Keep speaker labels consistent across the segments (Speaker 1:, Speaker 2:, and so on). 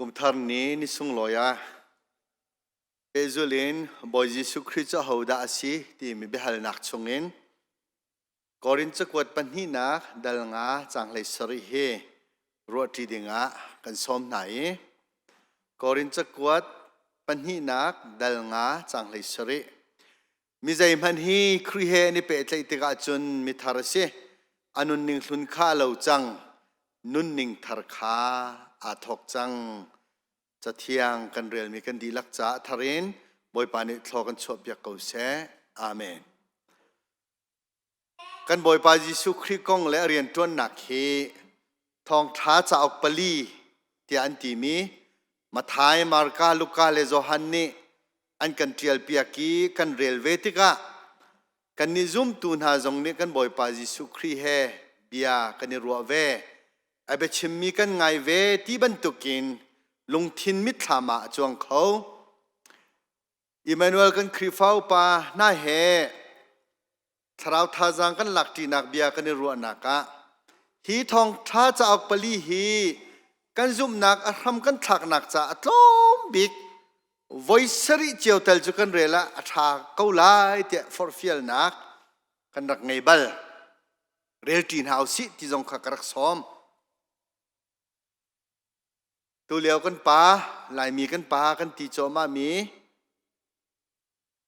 Speaker 1: Kumthar ni ni sunglawi ah pehzulh in Bawi Jesuh Khrih cu ahodah a si timi biahalnak chungin Korin cakuat pahnihnak dal nga caang 17 hi ruahṭi dingah kan sawm hna i Korin cakuat pahnihnak dal nga caang 17 Mi zeihmanh hi Khrih he an i pehtlaih tikah cun mithar a si. A nunning hlun kha a lo cang, nunning thar kha aa thawk cang. Cathiang kan relmi kan dihlak caah thar in Bawipa nih thlaw kan chuahpiak ko seh. Amen. Kan Bawipa Jesuh Khrih kong le a rianṭuannak hi Thawngṭha cauk pali tiah an timi Matthai, Marka, Luka le Johan nih an kan ṭialpiak i kan rel ve tikah kannih zumtu hna zong nih kan Bawipa Jesuh Khrih he bia kan i ruah ve, a biachimmi kan ngai ve ti bantukin lungthin mitthlam ah a cuang kho. Emmanuel kan Khrihfa upa hna he thlarau thazaang kan lakṭinak bia kan i ruahnak ah hi thawngṭha cauk pali hi kan zumhnak a hram kan thlaknak caah a tlawm bik voi sarih cio tel cu kan rel ah a ṭha ko lai tiah forhfialnak kan rak ngei bal. Relṭi hna usih ti zong kha ka rak sawm. Tulio kan pa, Laimi kan pa kan ti cuahmah mi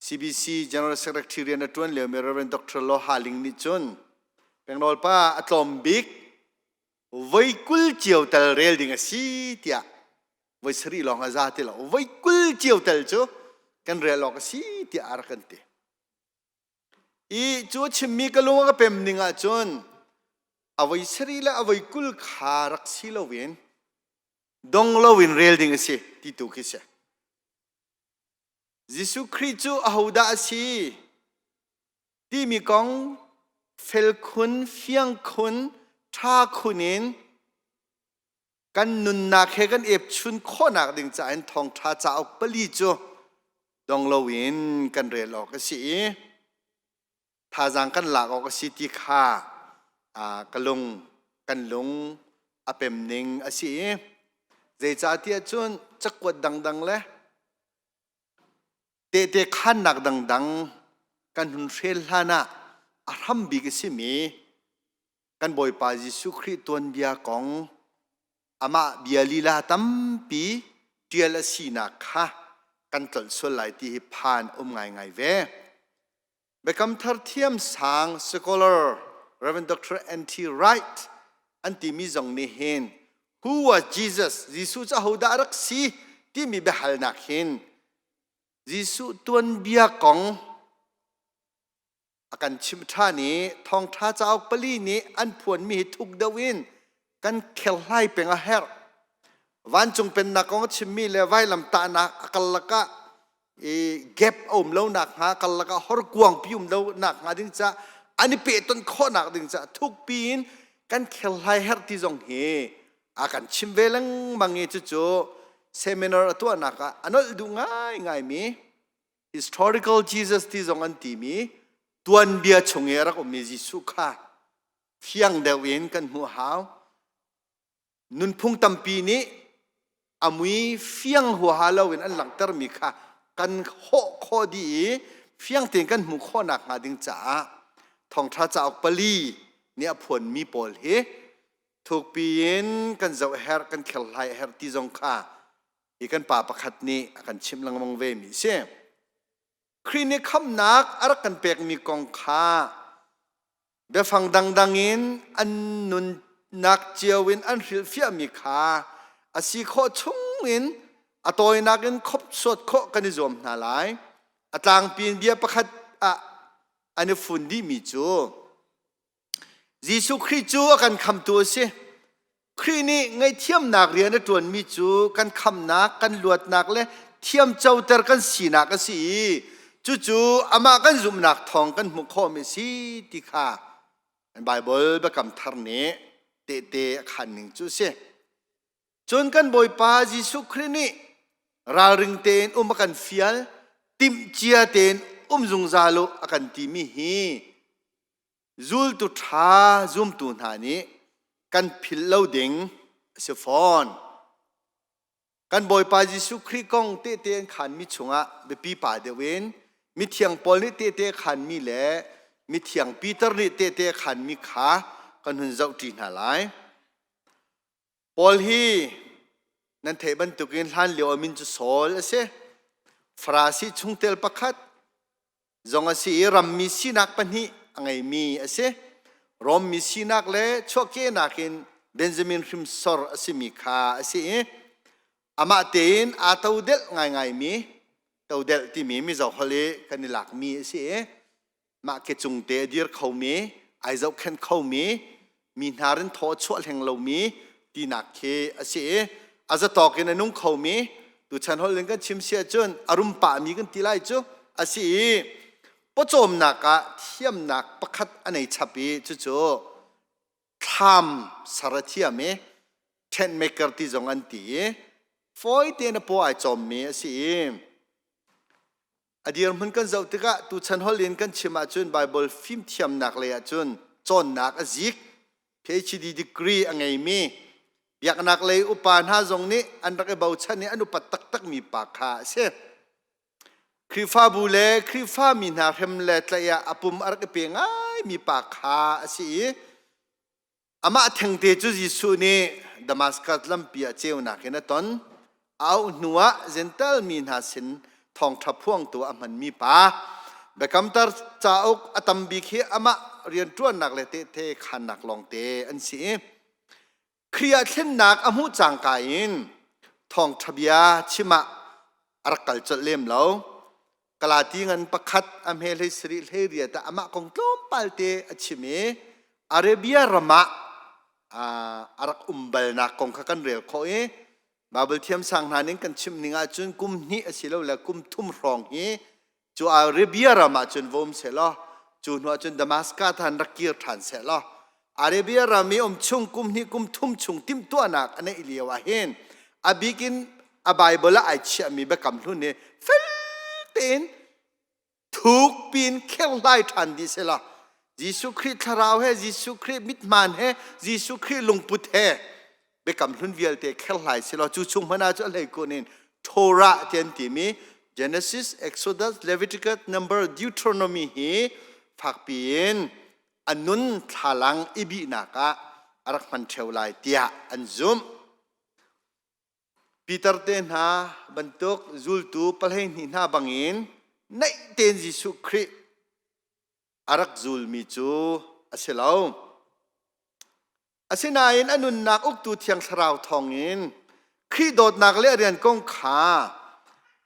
Speaker 1: CBC General Secretary rian a ṭuan liomi Rev. Dr. Lo Ha Ling nih cun Pengnawl pa a tlawm bik voi 20 cio tal rel ding a si tiah voi sarih lawng a za ti lo voi 20 cio tal cu kan rel awk a si tiah a rak kan ti. I cu a chimmi ka lung a ka pem ning ahcun a voi sarih le a voi 20 kha rak si loin dong loin rel ding a si ti tu khi si. Jesuh Khrih cu ahodah a si timi kong fel khun, fiang khun, ṭha khun in kan nunnak he kan epchun khawhnak ding caah in thawngṭha cauk pali cu dong loin kan rel awk a si i thazaang kan lak awk a si ti kha ka lung kan lung a pem ning a si i zeicahtiah cun cakuat dangdang le tehte khannak dangdang kan hun hrel hlan ah a hram bik a simi kan Bawipa Jesuh Khrih tuanbia kong amah bia lila tampi ṭial a sinak kha kan tlolh sual lai ti hi phan um ngaingai ve. Biakam Thar thiamsang scholar Rev. Dr. N.T. Wright an timi zong nih hin Who was Jesus? Jesuh cu ahodah a rak si? timi biahalnak hin Jesuh tuanbia kong a kan chimh ṭhan i thawngṭha cauk pali nih an phuanmi hi thuk deuh in kan kherhlai peng a herh. Vancung pennak kong a chimmi le vailamtahnak a karlak ah i gap a um lo nak hnga karlak ah horkuang pi um lo nak hnga ding ca an i pehtonh khawhnak ding ca thukpi in kan kherhlai herh ti zong hi a kan chim ve lengmang i cucu seminar a tuahnak ah a nolh duh ngaingai mi historical Jesus ti zong an timi tuanbia chung i a rak ummi Jesuh kha fiang deuh in kan hmuh hau. Nunphung tampi nih a mui fiang huaha loin an langhtermi kha kan hawh khawh dih i fiang tein kan hmuh khawh nakhnga ding caah thawngṭha cauk pali nih a phuanmi pawl hi thukpi in kan zoh herh kan kherhlai herh ti zong kha hi kan pa pakhat nih a kan chimh lengmang ve mi a si. Khrih nih khamhnak a rak kan pekmi kong kha biafang dangdang in an nunnak cio in an hrilhfiahmi kha a si khawh chung in a tawinak in khopsuat khawh kan i zuam hna lai. A tlangpi in bia pakhat ah an i fun dihmi cu Jesuh Khrih cu a kan khamtu a si. Khrih nih ngaihthiamnak rian a ṭuanmi cu kan khamnak, kan luatnak le thiamcoter kan sinak a si i cucu amah kan zumhnak thawng kan hmuh khawhmi a si ti kha Baibal Biakam Thar nih tehte a khaan ning cu a si. Cun kan Bawipa Jesuh Khrih nih ralring tein um a kan fial, timhcia tein um zungzal u a kan timi hi Zultu ṭha zumtu hna nih kan philh lo ding a si fawn. Kan Bawipa Jesuh Khrih kong tehte an khaanmi chungah biapi pa deuh in mithiang Paul nih tehte a khaanmi le mithiang Peter nih tehte a khaanmi kha kan hun zohṭi hna lai. Paul hi nan theih bantukin hlanlio a min cu Saul a si. Farasi chungtel pakhat zong a si i rammi sinak pahnih a ngeimi a si. Rom mi sinak le chuahkehnak in Benjamin hrimsor a simi kha a si i amah tein aa todelh ngaingaimi todelh timi Mizo holh i kan i lakmi a si i mah ke cung te a dir khomi ai zohkhenh khomi mi hna rin thaw a chuah hleng lomi tinak khi a si i a zatawk in a nung khomi tuchan holh in kan chim si ahcun a rum pahmi kan ti lai cu a si i pawcawmnak ah thiamnak pakhat a nei chap i cucu thlam ser a thiam i tent maker ti zong an ti i fawi tein a paw ai cawmmi a si i A dirhmun kan zoh tikah tuchan holh in kan chim ahcun Baibal fimthiamnak lei ahcun cawnnak a zik. PhD degree a ngeimi biaknak lei upa hna zong nih an rak i bochan i an upat taktakmi pa kha a si. Khrihfabu le Khrihfami hna hrem le tlaih ah a pum a rak i pe ngaimi pa kha a si i Amah thengte cu Jesuh nih Damaskas lampi ah ceunak in a ton. A auh hnuah Jentail mi hna sin thawngṭha phuangtu a hmanmi pa. Biakamter cauk a tam bik hi amah rianṭuannak le tehte khaannak lawngte an si i Khrih ah thlennak a hmuh cangka in thawngṭha bia chim ah a rak kal colh lem lo. Galati ngan pakhat a hme hlei sarih hlei riat ah amah kong tlawmpal te a chim i Arabia ram ah a rak um balnak kong kha kan rel khawh i Baibal thiamsang hna ning kan chim ning ahcun kum hnih asilole kum thum hrawng hi cu Arabia ram ah cun va um sehlaw cu hnu ah cun Damascus han rak kir ṭhan sehlaw Arabia ram i um chung kum hnih kum thum chung timhtuahnak a neih lio ah hin a bik in a Bible ah ai chiahmi biakam hlun hi fel tein thuk piin kherhlai ṭhan dih sehla Jesuh Khrih thlarau he Jesuh Khrih mithmaan he Jesuh Khrih lungput he biakam hlun vialte kherhlai selaw cu chung hmanh ah cu a hleikun in Torah ti an timi Genesis, Exodus, Leviticus, Number, Deuteronomy hi fakpi in a nun thlalang i bihnak ah a rak hman ṭheo lai tiah an zumh. Peter te hna bantuk zultu 12 hna bangin naih tein Jesuh Khrih a rak zulmi cu a si lo. Asinain a nunnak uktu Thiang Thlarau thawngin Khrih dawtnak le a rian kong kha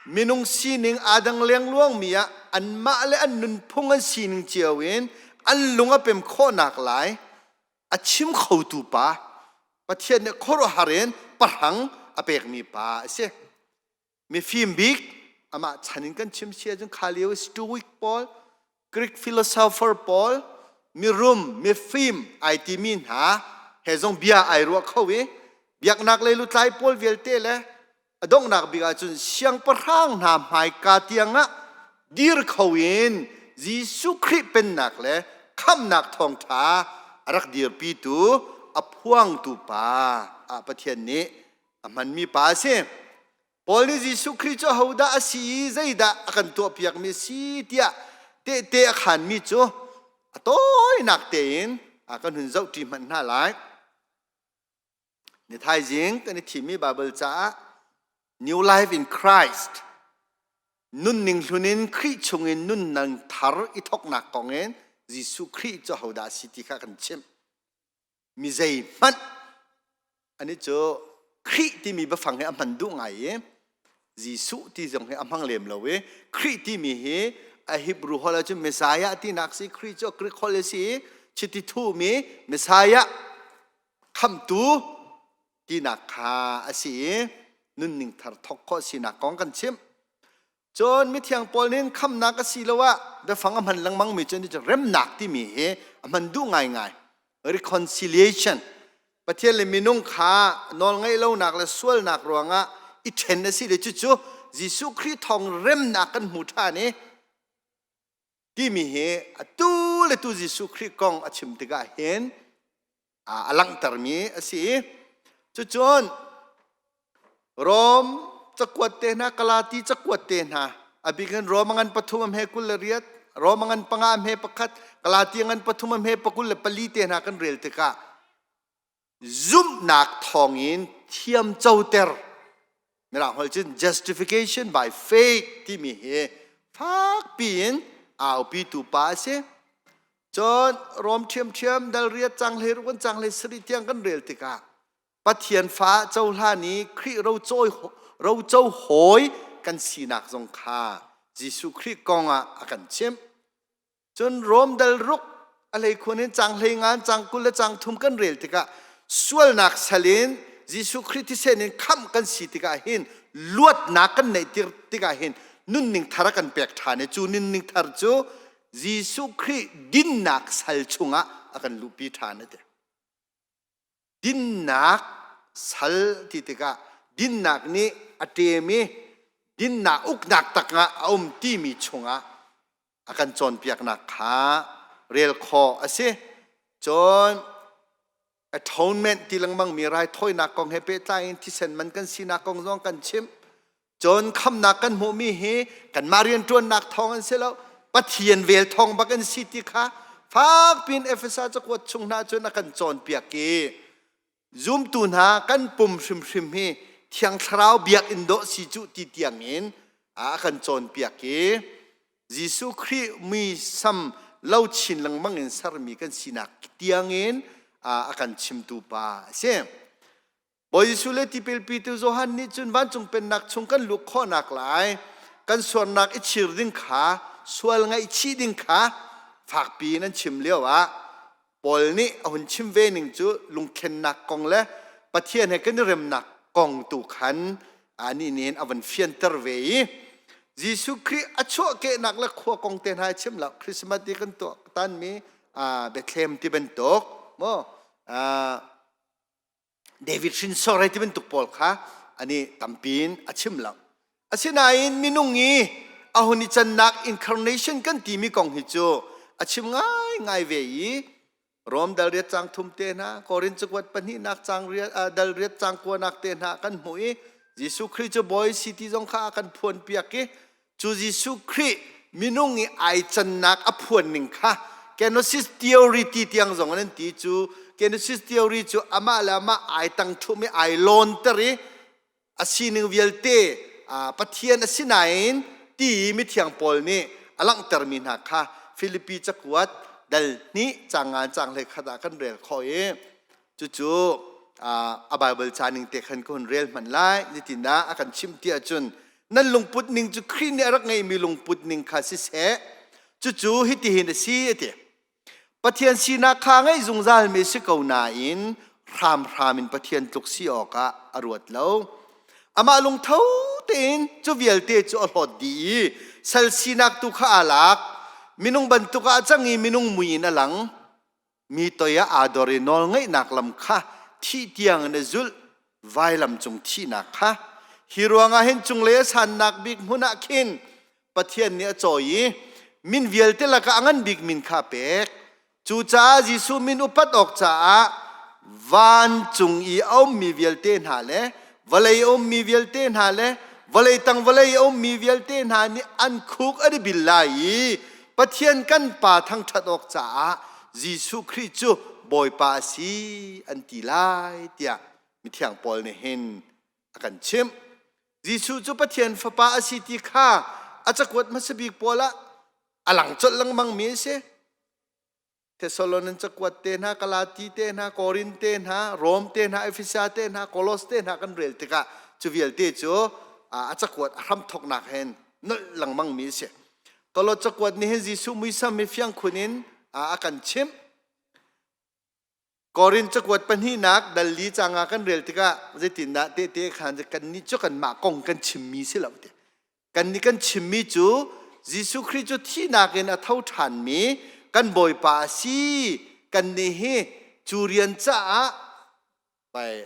Speaker 1: minung sining aa dang lengluangmi ah anmah le an nunphung an sining cio in an lung a pem khawhnak lai a chim khotu pa Pathian nih khuaruahhar in pahrang a pekmi pa a si. Mifim bik amah chan in kan chim si ahcun kha lio Stoic pawl Greek philosopher pawl mirum mifim ai timi hna he zong bia ai ruah kho i biaknak lei lutlai pawl vialte le a donghnak bik ahcun siangpahrang hna hmaika tiangah dir kho in Jesuh Khrih pennak le khamhnak thawngṭha a rak dirpitu a phuangtu pa ah Pathian nih a hmanmi pa a si. Paul nih Jesuh Khrih cu ahodah a si i zeidah a kan tuahpiakmi a si tiah tehte a khaanmi cu a tawinak tein a kan hun zohṭi hmanh hna lai. Ni thaizing kan i thimmi Baibal caah New Life in Christ nunning hlun in Khrih chungin nunnak thar i thawknak kong in Jesuh Khrih cu ahodah a si ti kha kan chimh. Mi zeihmanh Anih cu Khrih timi biafang hi a hman duh ngai i Jesuh ti zong hi a hmang lem lo i Khrih timi hi a Hebrew holh ahcun Messiah tinak si Khrih cu Greek holh a si i chiti thuhmi Messiah khamhtu tinak kha a si i nunning thar thawk khawh sinak kong kan chimh. Cun mithiang Paul nih khamnak a si lo ah biafang a hman lengmang mi cu remnak timi hi a hman duh ngaingai. Reconciliation. Pathian le minung kha nawlngaih lonak le sualnak ruangah i ṭhen a si le cucu Jesuh Khrih thawng remnak kan hmu ṭhan i timi hi atu le tu Jesuh Khrih kong a chim tikah hin a langhtermi a si. Cucun. Rom cakuat te hna, Galati cakuat te hna, a bik in Rom a ngan pathum a hme 28, Rom a ngan panga a hme pakhat, Galati a ngan pathum a hme 24 te hna kan rel tikah zumhnak thawngin thiam coter mirang holh cun justification by faith timi hi fakpi in aupitu pa a si. Cun Rom ṭhiamṭhiam dal riat cang hlei ruk cang hlei sarih tiang kan rel tikah Pathian fa cohlan i Khrih roco hawi kan sinak zong kha Jesuh Khrih kong ah a kan chimh. Cun Rom dal ruk a hleikhun in cang hlei ngan, cang 20 le cang thum kan rel tikah sualnak sal in Jesuh Khrih thisen in khamh kan si tikah hin luatnak kan neih tikah hin nunning thar a kan pek ṭhan i cu nunning thar cu Jesuh Khrih dinnak sal chungah a kan luhpi ṭhan a ti. Dinnak sal ti tikah dinnak nih a ṭem i dinnak uknak takah a um timi chungah a kan cawnpiaknak kha rel khawh a si. Cun atonement ti lengmang mi raithawinak kong he pehtlai in thisen man kan sinak kong zong kan chimh. Cun khamnak kan hmuhmi hi kanmah rianṭuannak thawng an si lo, Pathian vel thawng bak an si ti kha fakpi in Efesa cakuat chung hna cun a kan cawnpiak i zumtu hna kan pum hrimhrim hi Thiang Thlarau biakinn dawh si cuh ti tiang in a kan cawnpiak i Jesuh Khrih muisam lo chin lengmang in sermi kan sinak tiang in a kan chimtu pa a si. Bawi Jesuh le tipil pitu Johan nih cun vancung pennak chung kan luh khawhnak lai kan suarnak i chir ding kha sual ngaihchih ding kha fakpi in an chim lio ah Paul nih a hun chim ve ning cu lungthlennak kong le Pathian he kan i remnak kong tu khan anih nih a van fianter ve i Jesuh Khrih a chuahkehnak le khua kong te hna chim lo Christmas ti kan tuah tanmi Bethlehem ti bantuk maw David hrinsor hei ti bantuk pawl kha ani tampi in a chim lo. Asinain minung i a hun i cannak incarnation kan timi kong hi cu a chim ngaingai ve i Rom dal riat cang thum te hna, Korin cakuat pahnihnak cang riat, dal riat cang kuanak te hna kan hmuh i Jesuh Khrih cu Bawi si ti zong kha a kan phuan piak i Cu Jesuh Khrih minung i ai cannak a phuan ning kha kenosis theory ti tiang zong an ti cu kenosis theory cu amah le amah ai tang ṭhum i ai lawnter i a sining vialte Pathian a si nain ti i mithiang Paul nih a langhtermi hna kha Filipi cakuat dal hnih cang ngan cang hlei khat ah kan rel khawh i Cucu a Baibal ca ning te khan ka hun rel hmanh lai. Zeitindah a kan chimh ti ahcun nan lungput ning cu Khrih nih a rak ngeihmi lungput ning kha siseh, cucu hitihin a si a ti. Pathian sinak kha ngeih zungzalmi si ko nain hramhram in Pathian tluk si awkah a ruat lo. Amah lungtho tein cu vialte cu a hlawt dih i sal sinak tu kha aa lak. Minung bantuk ah a cang i minung mui in a lang. Mi toi ah aa dor i nawlngaihnak lam kha thih tiang in a zulh, vailam cung thihnak kha. Hi ruangah hin cunglei a sannak bik hmun ah khin Pathian nih a cawi i min vialte lakah a ngan bik min kha a pek. Cucaah Jesuh min upat awk caah vancung i a ummi vialte hna le vawlei a ummi vialte hna le vawlei tang vawlei a ummi vialte hna nih an khuk an i bil lai i Pathian kan Pa thangṭhat awk caah Jesuh Khrih cu Bawipa a si an ti lai tiah mithiang Paul nih hin a kan chimh. Jesuh cu Pathian Fapa a si ti kha a cakuat hmasa bik pawl ah a lang colh lengmangmi a si. Thesalonan cakuat te hna, Galati te hna, Korin te hna, Rom te hna, Efesa te hna, Kolos te hna kan rel tikah cu vialte cu a cakuat a hramthawknak hen nolh lengmang mi a si. Kolot cakuat nih hin Jesuh muisam hi fiang khun in a kan chimh. Korin cakuat pahnihnak dal li canga kan rel tikah zeitindah tehte khan kannih cu kanmah kong kan chimmi si lo ti. Kannih kan chimmi cu Jesuh Khrih cu thihnak in a tho ṭhanmi kan Bawipa a si. Kannih hi cu rian caah pai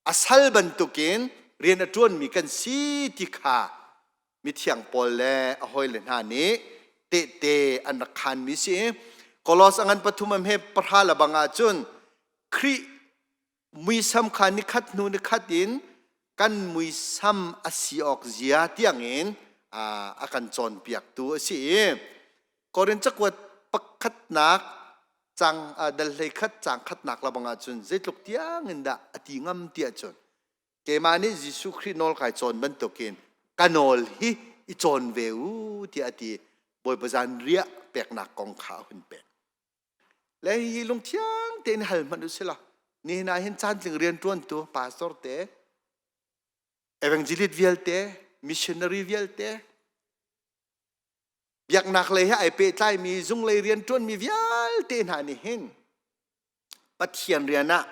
Speaker 1: a sal bantukin rian a ṭuanmi kan si ti kha mithiang Paul le a hawile hna nih tehte an rak khaanmi si. Kolos a ngan pathum a hme pahra le bang ahcun Khrih muisam kha nikhat hnu nikhat in. kan muisam a si awk zia tiangin a kan cawnpiaktu a si i Korin cakuat pakhatnak cang dal hlei khat cang khatnak labang ahcun zeitluk tiangin dah a ti ngam ti ahcun keimah nih Jesuh Khrih nawl kai cawn bantukin ka nawl hi i cawn ve u tiah a ti. Bawipa zan riah peknak kong kha a hun pek. Le hi lungthiang tein hal hmanh u sila nihin ah hin caantling rianṭuantu pastor te evangelist vialte missionary vialte biaknak lei he ai pehtlaimi zunglei rianṭuanmi vialte hna nih hin Pathian rian ah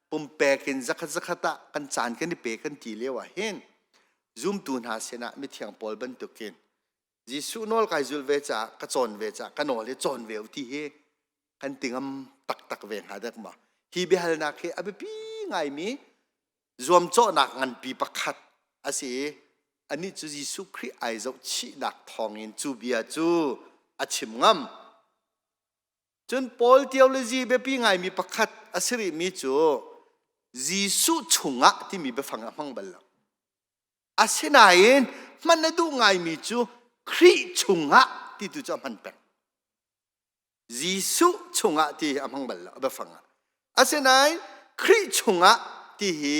Speaker 1: pumpek in zakhat zakhat ah kan caan kan i pe kan ti lio ah hin zumtu hna sinah mithiang Paul bantukin Jesuh nawl kai zul ve caah ka cawn ve caah ka nawl hi cawn ve u ti hi kan ti ngam taktak ve hnga dek ma? Hi biahalnak hi a biapi ngaimi zuamcawhnak nganpi pakhat a si i anih cu Jesuh Khrih ai zohchihnak thawngin cu bia cu a chim ngam. Cun Paul theology biapi ngaimi pakhat a si rihmi cu Jesuh chungah timi biafang a hmang bal lo. Asinain hman a duh ngaimi cu Khrih chungah ti tu cu a hman peng. Jesuh chungah ti hi a hmang bal lo a biafang ah. Asinain Khrih chungah ti hi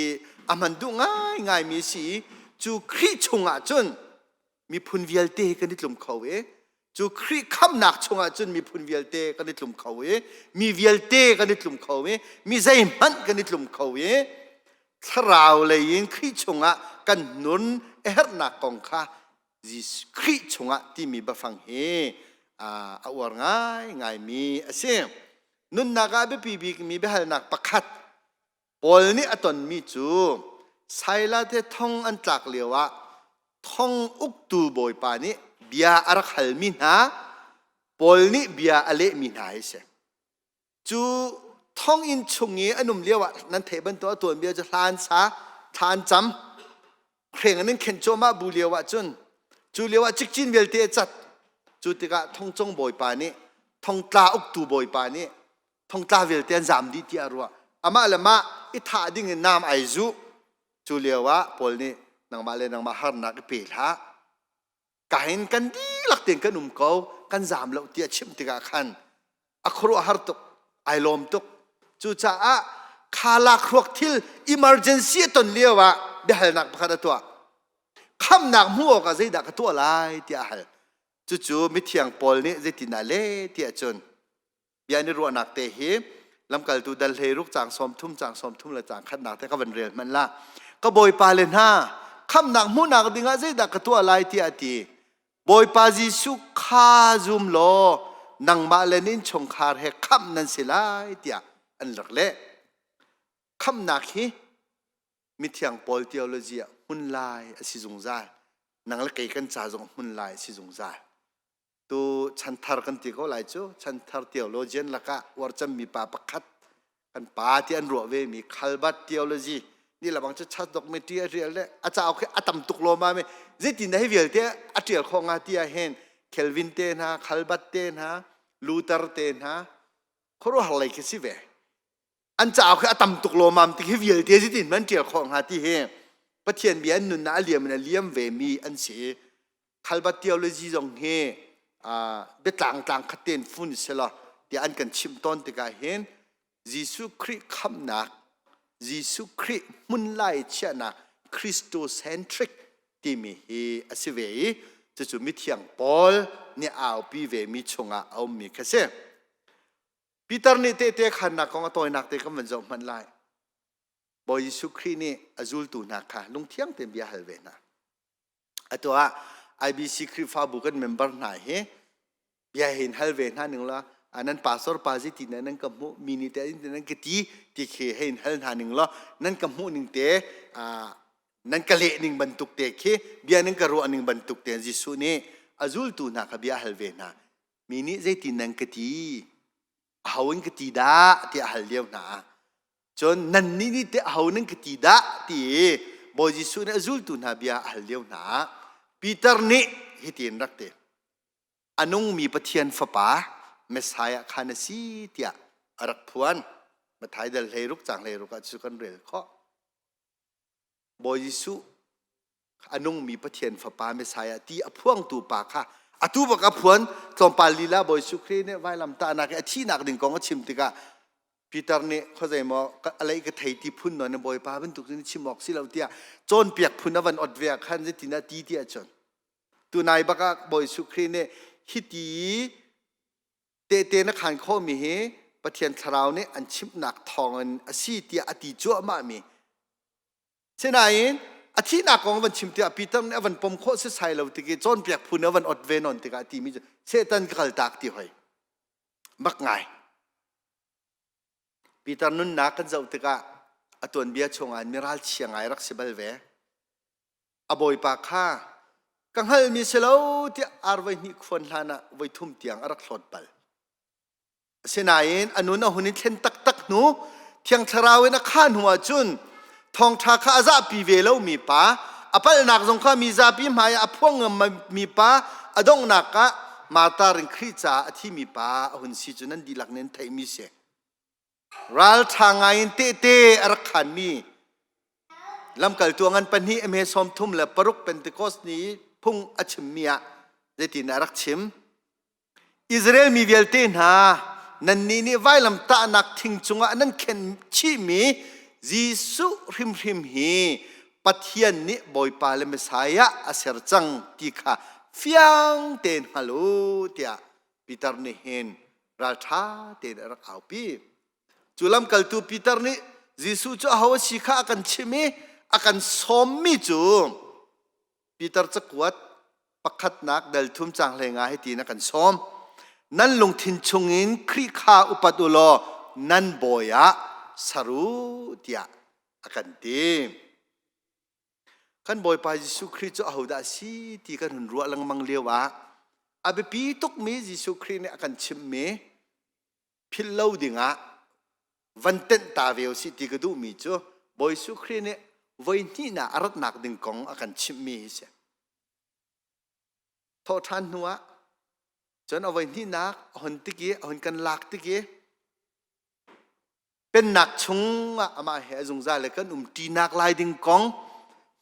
Speaker 1: a hman duh ngaingaimi si i cu Khrih chungah cun miphun vialte kan i tlum kho i cu Khrih khamhnak chungah cun miphun vialte kan i tlum kho i mi vialte kan i tlum kho i mi zeihmanh kan i tlum kho i thlarau lei in Khrih chungah kan nun a herhnak kong kha Khrih chungah timi biafang hi a uar ngaingaimi a si. Nunnak ah biapi bikmi biahalnak pakhat Paul nih a tonmi cu Silas he thong an tlak lioah thong uktu bawipa nih bia a rak halmi hna Paul nih bia a lehmi hna hi si. Cu thonginn chung i an um lioah nan theih bantuk a tuanbia cu hlan sa thla an cam hreng an in khenh cuahmah bu lio ah cun cu lio ah cikcin vialte a cat. Cu tikah thongcung bawipa nih thongtla uktu bawipa nih thongtla vialte an zam dih tiah a ruah. Amah le mah i thah ding in nam ai zuh. Cu lio ah Paul nih nangmah le nangmah harnak i pe hlah. Kahin kan dihlak tein kan um ko, kan zam lo tiah chimh tikah khan a khuaruahhar tuk, ai lawm tuk. Cucaah kha lakhruak thil emergency a ton lio ah biahalnak pakhat a tuah. Khamnak hmuh awkah zeidah ka tuah lai tiah a hal. Cucu mithiang Paul nih zeitindah leh tiah cun bia an i ruahnak te hi lamkaltu dal 16 caang 30 caang 30 le caang khatnak te ka van rel hmanh la. Ka bawipa le hna, khamnak hmuhnak dingah zeidah ka tuah lai tiah a ti. Bawipa Jesuh kha zum law nangmah le na innchungkhar he khamh nan si lai tiah an rak leh. Khamhnak hi mithiang Paul theology ah hmun lai a si zungzal. Nang le kei kan ca zong hmun lai a si zungzal. Tu chanthar kan ti ko lai cu chanthar theologian lakah uar cemmi pa pakhat kan pa ti an ruah ve mi Calvert theology ni labang cu church documentary a rial le a cauk hi a tam tuk lo ma me zeitin dah hi vialte a tial khawh nga ti ah hin Calvin te hna Calvert te hna Luther te hna khuaruahhar lei khi si ve. An cauk hi a tam tuk lawmam ti hi vialte zeitin man ṭial khawh hnga ti hi Pathian bia an nunnak a liam in a liam ve mi an si i Calvert theology zong hi biatlang tlang khat tein fun selaw tiah an kan chimh tawn tikah hin Jesuh Khrih khamhnak Jesuh Khrih hmunlai chiahnak Christocentric timi hi a si ve i cucu mithiang Paul nih aupi ve mi chungah a ummi kha si. Peter nih tehte khannak kong a tawinak te kan van zoh hmanh lai. Bawi Jesuh Khrih nih a zultu hna kha lungthiang tein bia hal ve hna. Atu ah IBC Khrihfabu kan member hna hi bia hin hal ve hna ning la nan pastor pa zi ti nan ka hmuh mi ni te nan ka ti ti khi hein hal hna ning law nan ka hmuh ning te nan ka leh ning bantuk te khi bia nan ka ruah ning bantuk te Jesuh nih a zultu hna kha bia hal ve hna. Mi nih zeitin nan ka ti? Aho in ka ti dah? tiah a hal lio hna. Cun nannih nih teh aho nan ka ti dah? ti i Bawi Jesuh nih a zultu hna bia a hal lio hna. Peter nih hitin rak ti. A nungmi Pathian Fapa Messiah kha na si tiah a rak phuan. Matthai dal 16 caang 16 ah cu kan rel khawh. Bawi Jesuh a nungmi Pathian fapa Messiah ti a phuangtu pa kha atu bak a phuan tlawmpal lila Bawi Jesuh Khrih nih vailamtahnak i a thihnak ding kong a chim tikah Peter nih khuazei maw a lei ka thei ti phun nawn Bawipa bantuk in chim awk si lo tiah cawnpiak phun a van ot ve ah khan zeitin ah ti ti ahcun tunai bak ah Bawi Jesuh Khrih nih hiti tehte na khan khawhmi hi Pathian thlarau nih an chimhnak thawngin a si tiah a ti cuahmah mi Sinain a thihnak kong van chim tiah Peter nih a van pom khawh setsai lo tik i cawnpiak phu nih a van ot ve nawn tikah timi cu Satan ka kaltak ti hoi. Mak ngai. Peter nunnak kan zoh tikah a tuanbia chungah miral chia ngai rak si bal ve. A bawipa kha ka hngalmi si lo tiah ar voi hnih khuan hlan ah voi thum tiang a rak hlawt bal. Asinain a nun a hun i thlen taktak hnu Thiang Thlarau in a khah hnu ahcun thawngṭha kha a zahpi ve lomi pa, a palhnak zong kha mi zapi hmai ah a phuang ngammi pa, a donghnak ah martar in Khrih caah a thimi pa a hun si cu nan dihlak nih nan theihmi si. Ralṭha ngaiin tehte a rak khaanmi lamkaltu a ngan pahnih a hme 36 Pentecost ni i phung a chimmi ah zeitin a rak chim? Israel mi vialte hna, nannih nih vailamtahnak thing cungah nan khenh chihmi Jesuh hrimhrim hi Pathian nih Bawipa le Messiah a ser cang ti kha fiang tein hngal u tiah Peter nih hin ralṭha tein a rak aupi. Cu lamkaltu Peter nih Jesuh cu aho a si kha a kan chimh i a kan sawmmi cu Peter cakuat pakhatnak dal thum cang hlei nga hi tiin a kan sawm. Nan lungthin chungin Khrih kha upat u law nan bawi ah ser u tiah a kan ti. Kan Bawipa Jesuh Khrih cu ahodah a si ti kan hun ruah lengmang lio ah a biapi tukmi Jesuh Khrih nih a kan chimhmi philh lo dingah van tenh ta ve usih ti ka duhmi cu Bawi Jesuh Khrih nih voi hnihnak a ratnak ding kong a kan chimhmi hi si. Thawhṭhan hnu ah cun a voi hnihnak a hun tik i a hun kan lak tik i pennak chung ah amah he a zungzal le kan um ṭinak lai ding kong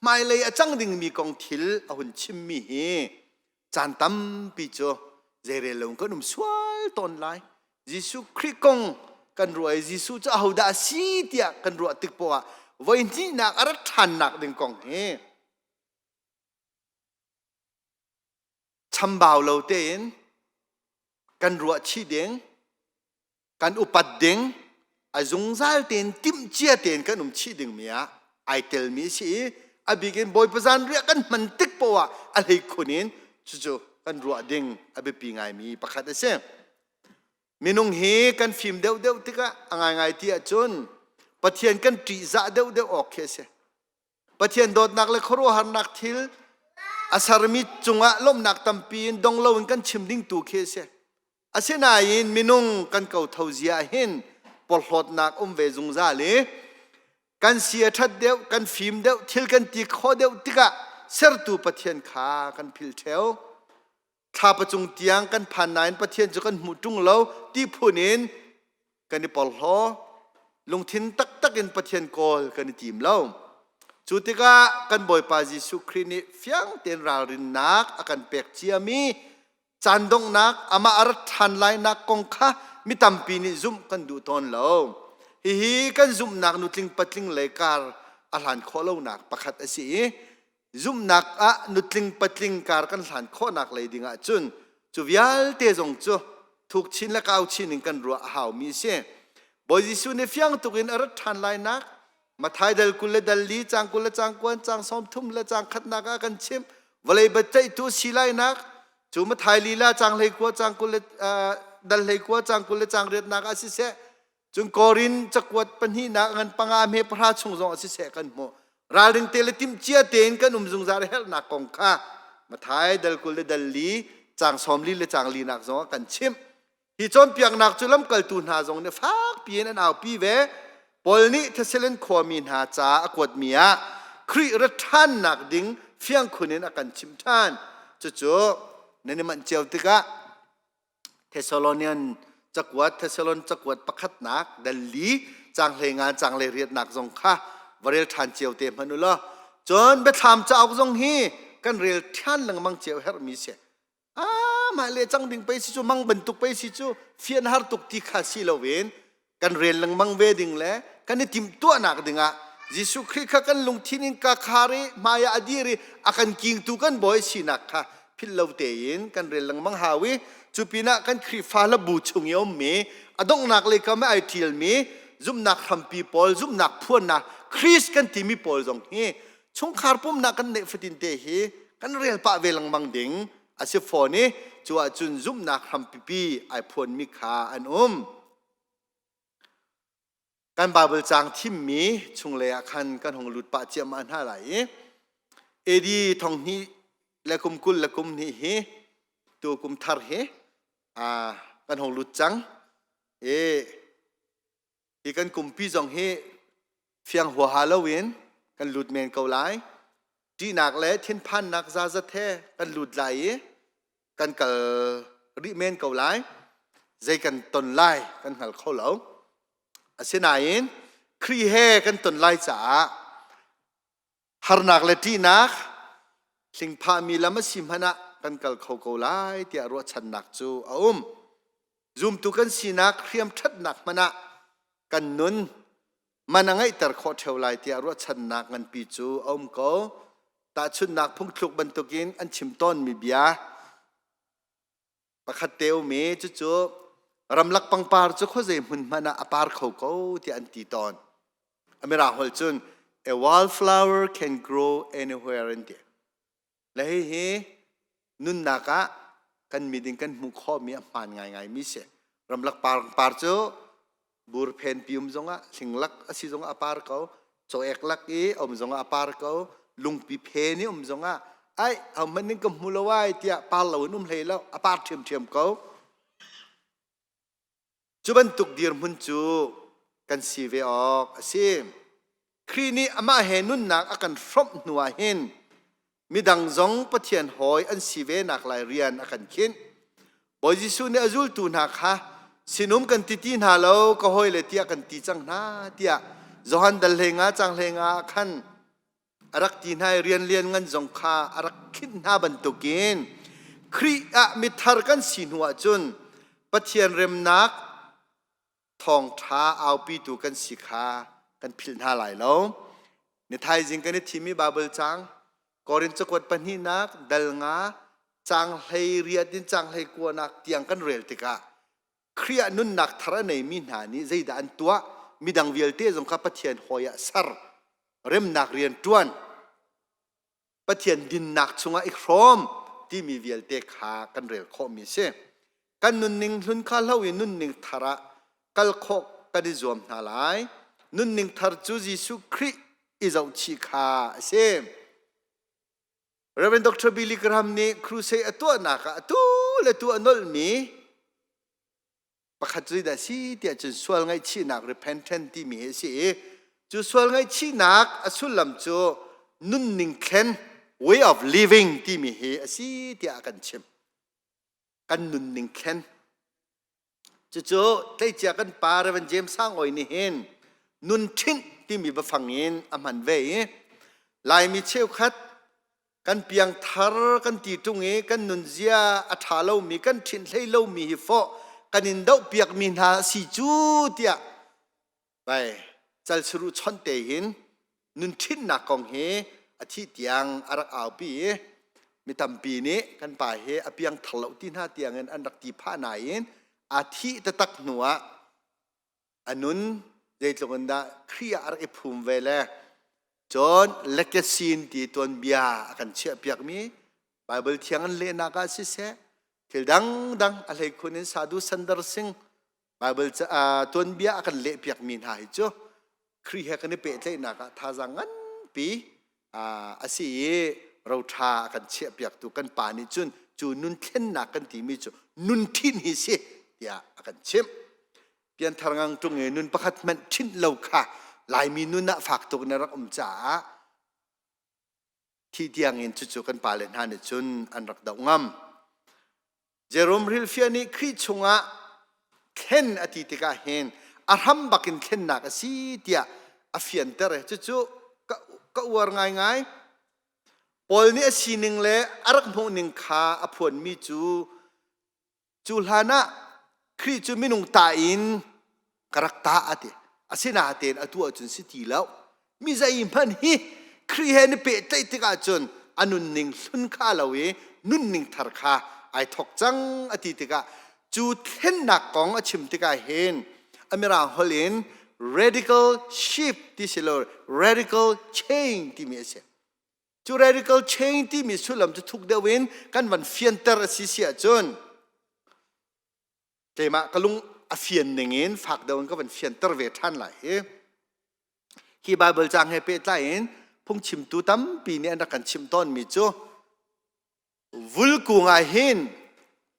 Speaker 1: hmailei a cang dingmi kong thil a hun chimmi hi caan tampi cu zeirel lo kan um sual tawn lai. Jesuh Khrih kong kan ruah i Jesuh cu ahodah a si tiah kan ruah tik poah ah voi hnihnak a rat ṭhannak ding kong hi chambau lo tein kan ruah chih ding, kan upat ding, a zungzal tein timhcia tein kan um chih dingmi ah ai telmi a si i a bik in Bawipa zanriah kan hman tik poah ah a hleikhun in cucu kan ruah ding a biapi ngaimi pakhat a si. Minung hi kan fim deuhdeuh tikah a ngaingai ti ahcun Pathian kan ṭihzah deuhdeuh awk khi a si. Pathian dawtnak le khuaruahharnak thil a sermi cungah lawmhnak tampi in dong loin kan chim ding tu khi a si. Asinain minung kan kotho zia hin porhlawtnak um ve zungzal i kan si a ṭhat deuh, kan fim deuh, thil kan ti khawh deuh tikah sertu Pathian kha kan philh ṭheo. Thlapa cung tiang kan phan nain Pathian cu kan hmuh ṭung lo ti phun in kan i porhlaw. Lungthin taktak in Pathian kawl kan i tim lo. Cu tikah kan Bawipa Jesuh Khrih nih fiang tein ralrinnak a kan pek ciami caan donghnak amah a rat ṭhan lainak kong kha mi tampi nih zumh kan duh tawn lo. Hihi kan zumhnak nutling patling lei kar a hlan khawh lonak pakhat a si i zumhnak ah nutling patling kar kan hlan khawhnak lei ding ah cun cu vialte zong cu thuk chin le kau chin in kan ruah a haumi a si. Bawi Jesuh nih fiang tuk in a rat ṭhan lainak Mathai dal 20 le dal li cang 20 le cang kuan cang 30 le cang khatnak ah kan chimh vawlei biaceihtu si lainak cu Mathai lila cang 19 cang 20 le dal 19 cang 20 le cang riatnak ah siseh cun Korin cakuat pahnihnak ngan panga hme pahra chung zong ah siseh kan hmuh ralring te le timhcia tein kan um zungzal herhnak kong kha Mathai dal 20 le dal li cang 40 le cang linak zong ah kan chimh Hi cawnpiaknak cu lamkaltu hna zong nih fakpi in an aupi ve. Paul nih Thessalon khuami hna ca a kuatmi ah Khrih rat ṭhannak ding fiangkhun in a kan chimh ṭhan. Cucu nan i manh cio tikah Thessalonian cakuat Thessalon cakuat pakhatnak dal li cang hlei nga cang hlei riatnak zong kha va rel ṭhan cio te hmanh u law. Cun Biathlam cauk zong hi kan rel ṭhan lengmang cio herhmi si. Ah, mah le cang ding pei si cu mang bantuk pei si cu fian har tuk ti kha si loin kan rel lengmang ve ding le kan i timhtuahnak dingah Jesuh Khrih kha kan lungthin in ka khar i hmai ah a dir i a kan kingtu kan bawi sinak kha philh lo tein kan rel lengmang hau i cu pinah kan Khrihfa hlabu chung i a ummi a donghnak lei kam i ai ṭialmi zumhnak hrampi pawl zumhnak phuannak Christ kan timi pawl zong hi chungkhar pumnak kan neih fatin te hi kan rel pah ve lengmang ding a si fawn i cu ahcun zumhnak hrampipi ai phuanmi kha an um. Kan Bible caang thimmi chunglei ah khan kan hung lut pah ciahmah hna lai i AD thonghnih le kum 20 le kum hnih hi tu kum thar hi kan hung lut cang i hi kan kumpi zong hi fiang huaha loin kan lut men ko lai. Ṭihnak le thinphannak zazat he kan lut lai i kan kal rih men ko lai. Zei kan ton lai kan hngal kho lo. Asinain Khrih he kan ton lai caah harnak le ṭihnak hlingphahmi lam a si hmanh ah kan kal kho ko lai tiah ruahchannak cu a um. Zumtu kan sinak hriam ṭhatnak hmanh ah kan nun man a ngeihter khawh ṭheo lai tiah ruahchannak nganpi cu a um ko. Tahchunhnak phungthluk bantukin an chim tawnmi bia pakhat te um i cucu ramlak pangpar cu khuazei hmun hmanh ah a par kho ko tiah an ti tawn. A mirang holh cun a wildflower can grow anywhere an ti. Le hihi nunnak ah kan miding kan hmuh khawhmi a hmaan ngaingaimi si. Ramlak par par cu bur phenpi um zongah hlinglak a si zongah a par ko, cawek lak i um zongah a par ko, lungpi phen i um zongah ai hohmanh ning ka hmu lo ai tiah par lo in um hlei lo, a par ṭhiamṭhiam ko. Cu bantuk dirhmun cu kan si ve awk a si. Khrih nih amah he nunnak a kan hrawmh hnu ah hin midang zong Pathian hawi an si ve nak lai rian a kan khinh. Bawi Jesuh nih a zultu hna kha sinum kan ti ti hna lo ka hawile tiah kan ti cang hna tiah Johan dal hlei nga cang hlei nga ah khan a rak ti hna i rian lian ngan zong kha a rak khinh hna bantukin Khrih ah mithar kan si hnu ahcun Pathian remnak thawngṭha aupitu kan si kha kan philh hna lai lo. Ni thaizing kan i thimmi Baibal caang Korin cakuat pahnihnak dal nga caang 18 in caang 19nak tiang kan rel tikah Khrih ah nunnak thar a neimi hna nih zeidah an tuah? Midang vialte zong kha Pathian hawi ah ser, remnak rian ṭuan, Pathian dinnak chungah i hrawm timi vialte kha kan rel khawhmi a si. Kan nunning hlun kha hlo i nunning thar ah kal khawh kan i zuam hna lai. Nunning thar cu Jesuh Khrih i zohchih kha a si. Reverend Dr. Billy Graham nih crusade a tuahnak ah atu le tu a nolhmi pakhat cu dah si tiah cun sual ngaihchihnak repentant timi hi a si i cu sual ngaihchihnak a sullam cu nunning thlen way of living timi hi a si tiah a kan chimh. Kan nunning thlen. Cucu tleicia kan pa Reverend James Sang Oi nih hin nun ṭhinh timi biafang in a hman ve i Laimi cheukhat kan piangthar kan ti ṭung i kan nunzia a ṭha lomi kan ṭhinh hlei lomi hi fawh kan in dohpiakmi hna a si cu tiah bai calsaruh chawnh te hin nun ṭhinnak kong hi a thih tiang a rak aupi i mi tampi nih kan pa hi a piangthar lo ti hna tiangin an rak ti phah nain a thih taktak hnu ah a nun zeitluk in dah Khrih ah a rak i phum ve le cun legacy ti tuanbia a kan chiahpiakmi Bible thiang an lehnak ah siseh thil dangdang a hleikhun in Sadhu Sundar Singh Bible tuanbia a kan lehpiakmi hna hi cu Khrih he kan i pehtlaihnak ah thazaang nganpi a si i roṭha a kan chiahpiaktu kan pa nih cun cu nun thlennak kan timi cu nun ṭhinh hi si tiah a kan chimh. Pianthar ngang ṭung i nun pakhat hmanh ṭhinh lo kha Laimi nun ah fak tuk in a rak um caah thi tiangin cucu kan pale hna nih cun an rak doh ngam. Jerome hrilhfiah nih Khrih chungah thlen a ti tikah hin a hram bakin thlennak a si tiah a fianter. Cucu ka Ka uar ngaingai. Paul nih a sining le a rak hmuhning kha a phuanmi cu cu hlan ah Khrih cu minung ta in ka rak ta a ti. Asinain atu ahcun si ti lo. Mi zeihmanh hi Khrih he ni pehtlaih tikah cun a nunning hlun kha lo i nunning thar kha ai thawk cang a ti tikah cu thlennak kong a chim tikah hin a mirang holh in radical shift ti si lo radical change timi a si. Cu radical change timi sullam cu thuk deuh in kan van fianter a si si ahcun keimah ka lung a fian ning in fak deuh in ka van fianter ve ṭhan lai hi. Hi Baibal caang he pehtlai in phungchimtu tampi nih an rak kan chimh tawnmi cu vulkung ah hin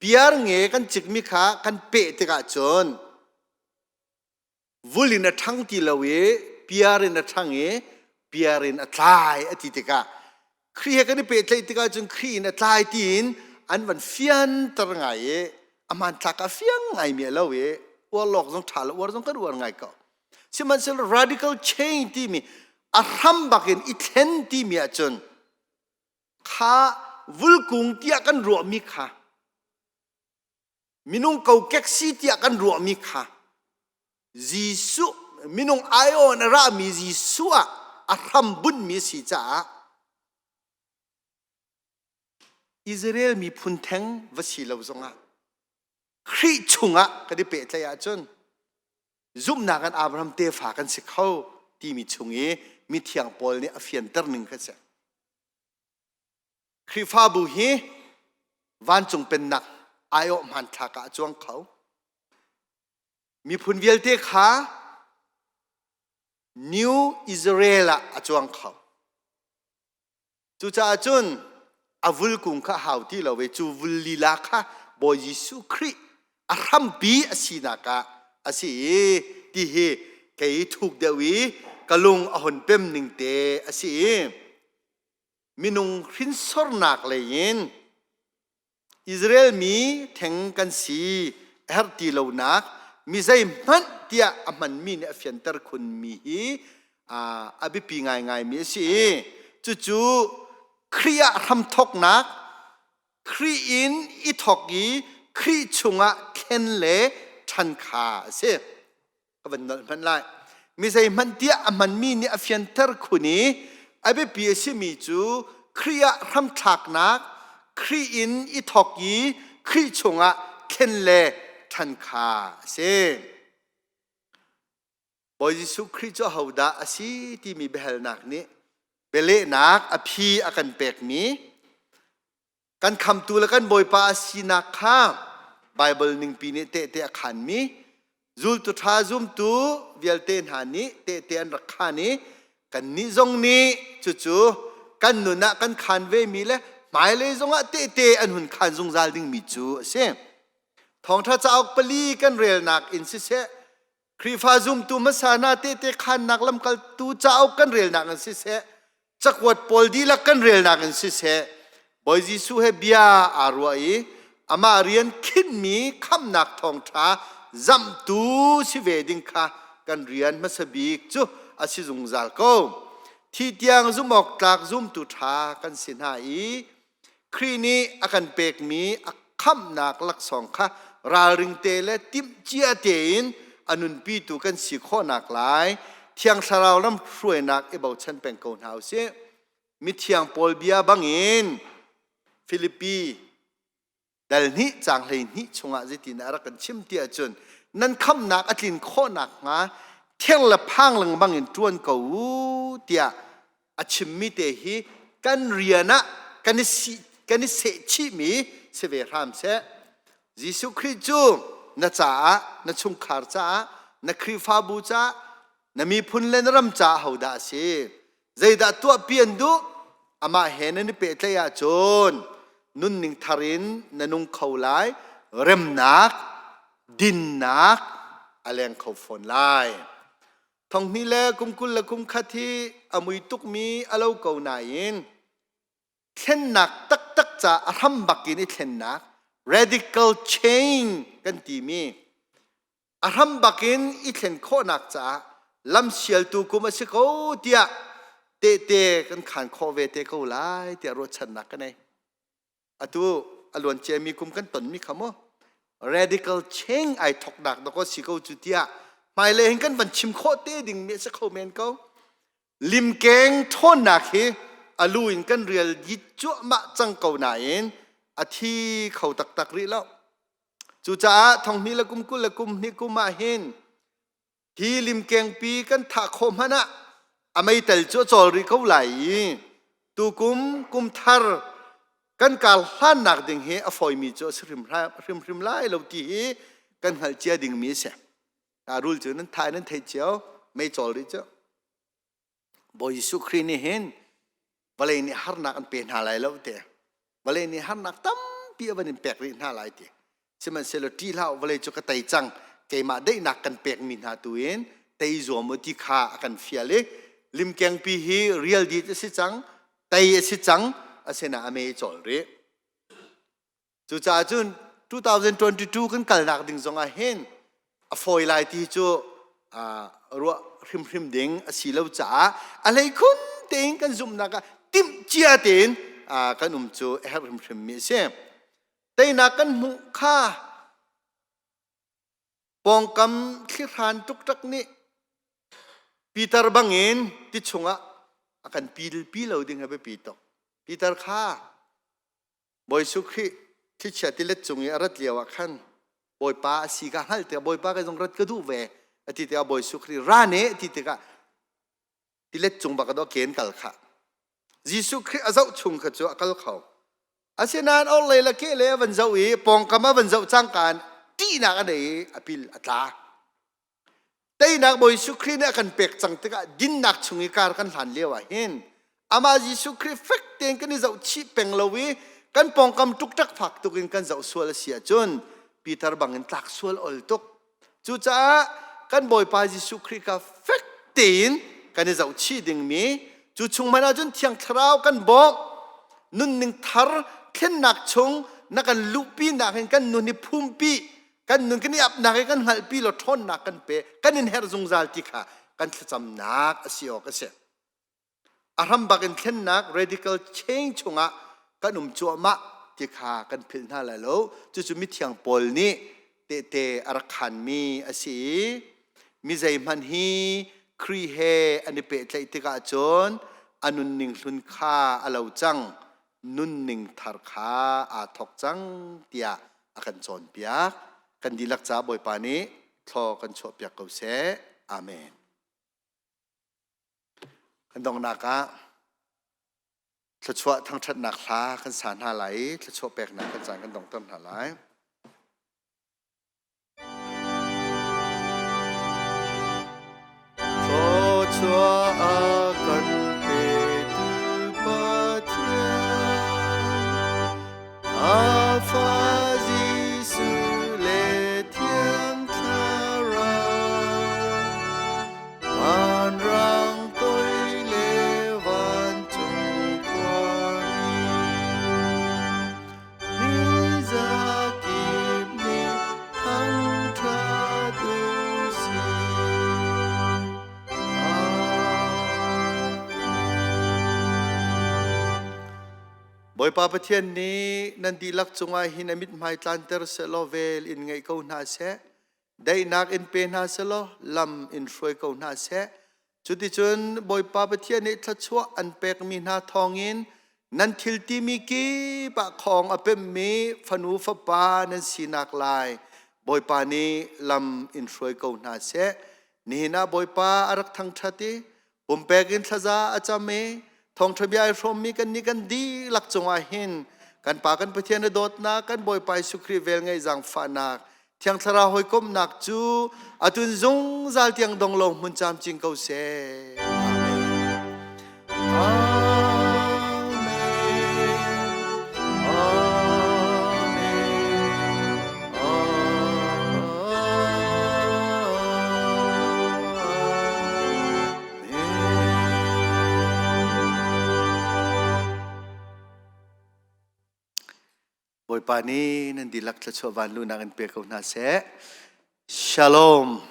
Speaker 1: piar nge kan cikmi kha kan peh tikah cun vul in a ṭhang ti lo i piar in a ṭhang i piar in a tlai a ti tikah Khrih he kan i pehtlaih tikah cun Khrih in a tlai tiin an van fianter ngai i a hmanthlak a fiang ngaimi a lo i uar lawk zong ṭha lo uar zong kan uar ngai ko. Sihmanhsehlaw radical change timi a hram bakin i thlen timi ahcun kha vulkung tiah kan ruahmi kha minung kokek si tiah kan ruahmi kha Jesuh minung aiawh in a rami Jesuh ah a hram bunhmi a si caah Israel miphun theng va si lo zongah Khrih chungah kan i pehtlaih ahcun zumhnak in Abraham tefa kan si kho timi chung i mithiang Paul nih a fianter ning kha si. Khrihfabu hi vancung pennak aiawh hmanthlak ah a cuang kho. Miphun vialte kha New Israel ah a cuang kho. Cucaah cun a vulkung kha hau ti lo i cu vul lila kha Bawi Jesuh Khrih a hrampi a sinak ah a si i ti hi kei thuk deuh i ka lung a hun pem ning te a si i minung hrinsornak lei in Israel mi theng kan si a herh ti lonak mi zeihmanh tiah a hmanmi nih a fianter khunmi hi a biapi ngaingaimi a si i cucu Khrih ah hramthawknak Khrih in i thawk i Khrih chungah thlen le ṭhan kha a si. Ka van nolh hmanh lai. Mi zeihmanh tiah a hmanmi nih a fianter khun i a biapi a simi cu Khrih ah hramthlaknak, Khrih in i thawk i Khrih chungah thlen le ṭhan kha a si. Bawi Jesuh Khrih cu ahodah a si timi biahalnak nih bialehnak a phi a kan pekmi kan khamtu le kan Bawipa a sinak kha Baibal ningpi nih tehte a khanmi zultu ṭha zumtu vialte hna nih tehte an rak khan i kannih zong nih cucu kan nun ah kan khan vemi le hmailei zongah tehte an hun khan zungzal dingmi cu a si. Thawngṭha cauk pali kan relnak in siseh Khrihfa zumtu hmasa hna tehte khannak lamkaltu cauk kan relnak in siseh cakuat pawl dihlak kan relnak in siseh Bawi Jesuh he bia aa ruah i amah rian khinhmi khamhnak thawngṭha zamhtu si ve ding kha kan rian hmasa bik cu a si zungzal ko. Thi tiang zumh awk tlak zumtu ṭha kan si hna i Khrih nih a kan pekmi a khamhnak laksawng kha ralring te le timhcia tein a nunpitu kan si khawhnak lai Thiang Thlarau lamhruainak i bochan peng ko hna u sih. Mithiang Paul bia bangin Filipi dal hnih caang 12 chungah zeitin a rak kan chim ti ahcun nan khamhnak a tlin khawh nakhnga ther le phang lengmang in ṭuan ko u tiah a chimmi te hi kan rian ah kan i si kan i sehchihmi si ve hram seh. Jesuh Khrih cu na caah na chungkhar caah na Khrihfabu caah na miphun le na ram caah hodah a si? Zeidah tuahpi an duh? Amah he nan i pehtlaih ahcun nunning thar in na nung kho lai, remnak, dinnak a leng kho fawn lai. Thonghnih le kum 21 hi a mui tukmi a lo ko nain thlennak taktak ca a hram bak in i thlennak radical change kan timi a hram bak in i thlen khawhnak caah lamsialtu kum a si ko tiah. tehte kan khan khawh ve te ko lai tiah ruahchannak ka nei. Atu a luan ciami kum kan tonmi kha mu radical change ai thoknak dakaw si ko cu tiah hmailei hin kan van chim khawh te ding mi a si kho men ko. Limkeng ṭhawnnak hi a lu in kan rial dih cuahmah cang ko nain a thi kho taktak rih lo. Cucaah thonghnih le kum 20 le kum hnih kum ah hin hi limkengpi kan thah khawh hmanh ah a meital cu a cawl rih ko lai i tukum kum thar kan kar hlannak ding hi a fawimi cu a si hrimhrim lai lo ti hi kan hngalh cia dingmi a si. Rul cu nan thah nan theih cio mei cawl rih cu. Bawi Jesuh Khrih nih hin vawlei nih harnak an pe hna lai lo te. Vawlei nih harnak tampi a van in pek rih hna lai ti. Sihmanhsehlaw ṭih hlah u, vawlei cu ka tei cang. Keimah daihnak kan pekmi hna tu in tei zuam u ti kha a kan fial i limkengpi hi rial dit a si cang, tei a si cang, asinain a mei cawl rih. Cucaah cun 2022 kan kalnak ding zongah hin a fawi lai ti cu ruah hrimhrim ding a si lo caah a hleikhun tein kan zumhnak ah timhcia tein kan um cu a herh hrimhrim mi a si. Teinak kan hmuh kha pawngkam thlihran ṭukṭak nih Peter bangin ti chungah a kan pilpi lo ding a biapi tuk. Peter kha Bawi Jesuh Khrih thlichia tilet cung i a rat lio ah khan Bawipa a si ka hngalh tikah Bawipa ka zong rat ka duh ve a ti tikah Bawi Jesuh Khrih ra ne a ti tikah tilet cung bak a ken kal kha Jesuh Khrih a zoh chung kha cu a kal kho. Asinain orhlei le kehlei a van zoh i pawngkam a van zoh cangkaan ṭihnak a nei i a pil a tla. Teinak Bawi Jesuh Khrih nih a kan pek cang tikah dinnak chung i kar kan hlan lio ah hin amah Jesuh Khrih fek tein kan i zohchih peng lo i kan pawngkam ṭukṭak fak tuk in kan zoh sual a si ahcun Peter bangin tlak sual ol tuk. Cucaah kan Bawipa Jesuh Khrih kha fek tein kan i zohchih dingmi cu chung hmanh ahcun Thiang Thlarau kan bawmh nunning thar thlennak chung na kan luhpi nak in kan nun hi phumpi kan nun kan i apnak i kan hngalhpi law ṭhawnnak kan pe kan in herh zungzal ti kha kan thlacamnak a si awk a si. A hram bak in thlennak radical change chungah kan um cuahmah ti kha kan philh hna lai lo. Cucu mithiang Paul nih tehte a rak khanmi a si i mi zeihmanh hi Khrih he an i pehtlaih tikah cun a nunning hlun kha a lo cang nunning thar kha aa thawk cang tiah a kan cawnpiak. Kan dihlak ca Bawipa nih thlaw kan chuahpiak ko seh. Amen. Kan donghnak ah thluachuah thangṭhatnak hla kan sa hna lai i thluachuah peknak kan caan kan donghter hna lai. Thluachuah a kan petu Pathian, a Fa Jesuh le Thiang Thlarau, vanrang toi le vancung khuami, Mizakip nih thangṭhat u sih. Bawipa Pathian nih nan dihlak cungah hin a mithmai tlanter sehlaw vel in ngeih ko hna seh. Daihnak in pe hna selaw lam in hruai ko hna seh. Cuticun Bawipa Pathian nih thluachuah an pekmi hna thawngin nan thil timi kip ah khawng a pemmi fanu fapa nan sinak lai Bawipa nih lam in hruai ko hna seh. Nihin ah Bawipa a rak thangṭhat i pumpek in thlaza a cam i thawngṭha bia ai hrawmmi kannih kan dihlak cungah hin kan Pa kan Pathian a dawtnak kan Bawipa Jesuh Khrih velngeih zaangfahnak Thiang Thlarau hawikomhnak cu atun zungzal tiang dong lo hmun camcin ko seh. Amen. Amen. Amen. Amen. Bawipa nih nan dihlak thluachuah vanluhnak in pe ko hna seh. Shalom.